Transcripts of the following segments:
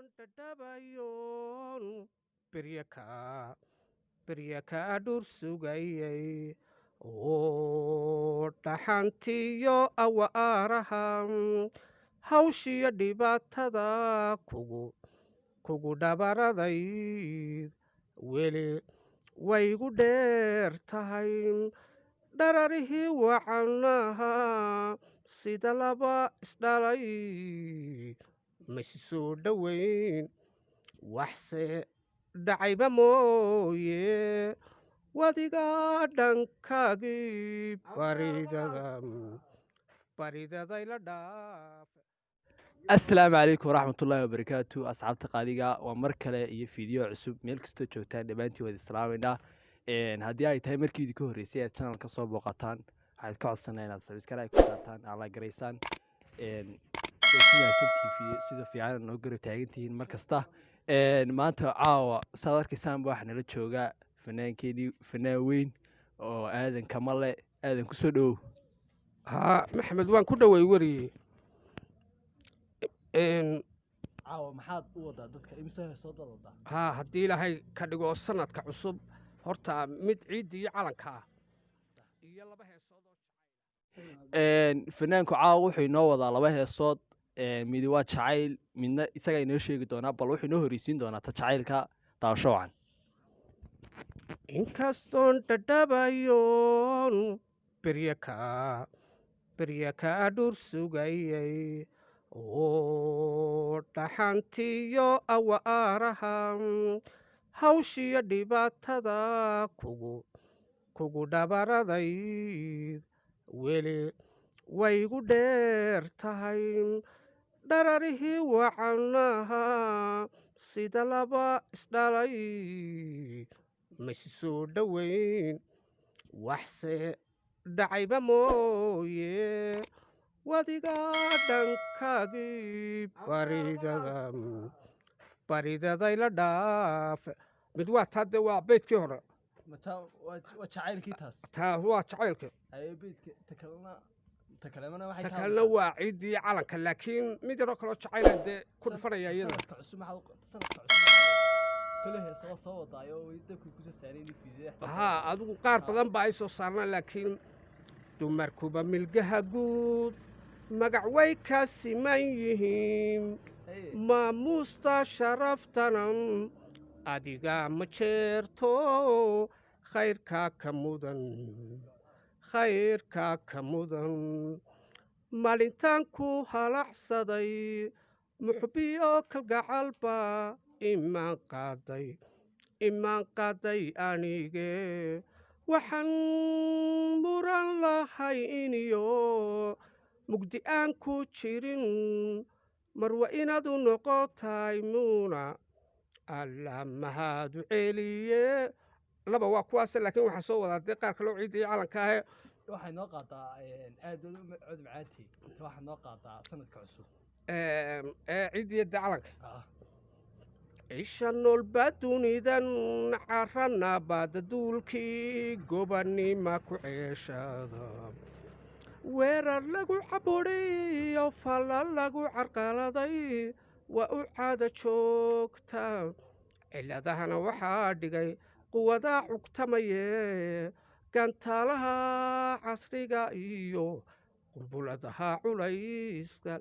Inkastoon dhadhabayoon berya kaa dhur sugayay oo dhaxantiyo awaaraha, hawshiyo dhibaatada kugu dhabaraday weli waygu dheer tahay. Dhararihii wacanaha sida laba isdhalay maysi soo dhoweyn, waxse dhacayba mooye wadiga dhankaagii baridada baridadayla dhaaf. Asalaamu calaykum waraxmatullaahi wabarakaatu, asxaabta qaaliga. Waa mar kale iyo fiideo cusub. Meel kastoo joogtaan dhammaantiin waad islaamaynaa. Haddii ay tahay markii idinka horreysay aad channelka soo booqataan, waxaad ka codsanaa inaad subscribe ku saartaan, aad la garaysaan. Way ku mahadsantihiin sida fiican noo garab taagantihiin mar kasta. Maanta caawa saad arkaysaanba waxaa nala jooga fanaankeenii, fanaan weyn oo Aadan Kamale. Aadan, kusoo dhowow. Haa Maxamed, waan ku dhoway weriye. Caawa maxaad u wadaa dadka? Imise heesood baad wadaa? Haa, haddii Ilaahay ka dhigo sanadka cusub, horta mid ciidda iyo calanka ah iyo laba heesood oo Fanaanku caawa wuxuu inoo wadaa laba heesood. Midi waa jacayl, midna isagaa inoo sheegi doonaa. Bal wuxuu inoo horreysiin doonaa ta jacaylka. Daawasho wacan. Inkastoon dhadhabayoon berya kaa dhur sugayay oo dhaxantiyo awaaraha, hawshiyo dhibaatada kugu dhabaraday weli waygu dheer tahay. Dhararihii wacanaha sida laba isdhalay maysi soo dhoweyn, waxse dhacayba mooye wadiga dhankaagii baridada baridadayla dhaaf. Mid waa taa, dee waa beydkii hore. Waa jacaylkii taas? Taa waa jacaylka. Beydka ta kalena, ta kalemana waxay Ta kalena waa ciiddii calanka, laakiin mid yaroo kaloo jacaylan dee ku dhufanaya iyada. Sanadka cusub maxaad sanadka cusub kale heesa waa soo wadaayo way dabkii kusoo saareen fiidiyada? Haa, adigu qaar badan baa ay soo saarnaa, laakiin dumarkuba milgaha guud magac way ka siman yihiin, maamuusta sharaftana adiga ma jeerto, khayrkaa ka mudan, khayrkaa ka mudan. Maalintaan ku halacsaday muxbiyo kalgacalba imaan qaaday, imaan qaaday anige. Waxaan muran lahay iniyo mugdi aan ku jirin, marwa inaad u noqotay muuna Alla mahadu celiye. Laba waa kuwaas, laakiin waxaa soo wadaa dee qaar kaloo ciidda iyo calanka ahe. Waxay noo qaadaa, aad baad u cod macaantii, waxaa noo qaadaa sanadka cusub. Ee ciidda iyo dee calanka. Cisha noolba dunidan carana baada duulkii gobanima ku ceeshada, weerar lagu caburiyo falla lagu carqaladay waa u caada joogta. Ciladahana waxaa dhigay quwadaa cugtamaye, gantaalaha casriga iyo qumbuladaha culayska,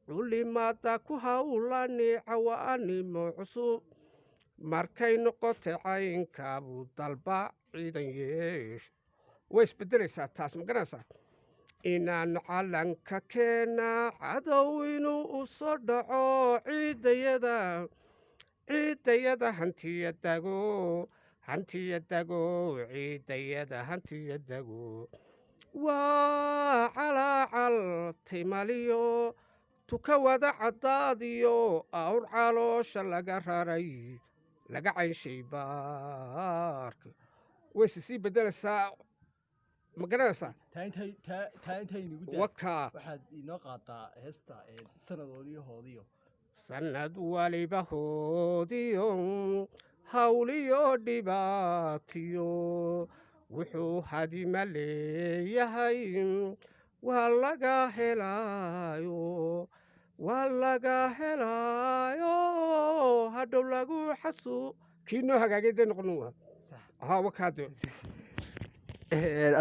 culimaada ku hawlani cawaanimo cusub. Markay noqotay caynkaabuu dalba ciidan yeesh, way isbedelaysaa taas, ma garanaysaa? Inaan calanka keena cadow inuu u soo dhaco ciidayada, ciidayada hantiya dago, hantiya dago, ciidayada hantiya dago. Waa calaacal timaliyo tuka wada caddaadiyo awr caloosha laga raray laga caynshay baarka. Wayse sii bedelaysaa, ma garanaysaa? Taa intay inagu daa. Wakaa. Waxaad inoo qaadaa heesta sanadoodiyo hoodiyo. Sanad waliba hoodiyo hawliyo dhibaatiyo wuxuu hadima leeyahay, waa laga helaayo, waa laga helaayo. Hadhow lagu xasuu kii noo hagaagay dee noqon waa haa wakaade.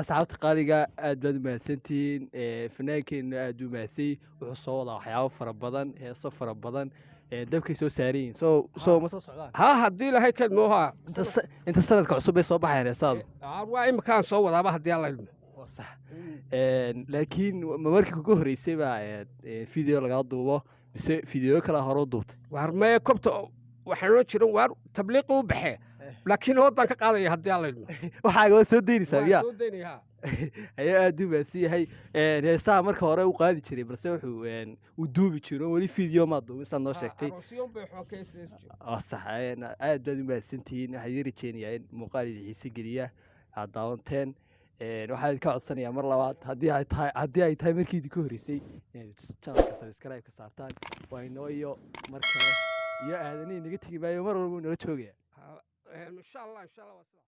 Asxaabta qaaliga, aad baad u mahadsantihiin. Fanaankeenna aad u mahadsay, wuxuu soo wadaa waxyaabo fara badan, heeso fara badan. Dabkay soo saaran yihiin, soo ma soo socdaan? Haa, haddii Ilahay keed moohaa. Inta sanadka cusub bay soo baxayaan heesaadu. Waa imikaan soo wadaaba haddii Alla ilmo. Waa sax. Laakiin ma markii kugu horreysay baa video lagaa duubo mise video kale hore u duubtay? Waar maya, kobta waxaan odhan jiran waar tabliiqi u baxee, laakiin hoodaan ka qaadaya haddii Alla ilmo. Waxaaga waad soo daynaysaa Waan miyaa? Soo daynaya, haa. Ayaa aad u mahadsan yahay. Heesaha marka hore u qaadi jiray, balse wuxuu uu duubi jiro, weli video maa duubin saad noo sheegtay. Aroosyon bay waxaan ka heesays jiro. Waa sax. Aad baad u mahadsantihiin. Waxaan idin rajeynayaa in muuqaal idin xiise geliya aad daawanteen. Waxaan idinka codsanayaa mar labaad, haddii ay tahay markii idinku horreysay, inaad channelka subscribe ka saartaan. Waa inoo iyo mar kale iyo aadanihii naga tegi maayo, mar walba uu nala joogaya. Insha Allah, insha Allah, waa sidaa.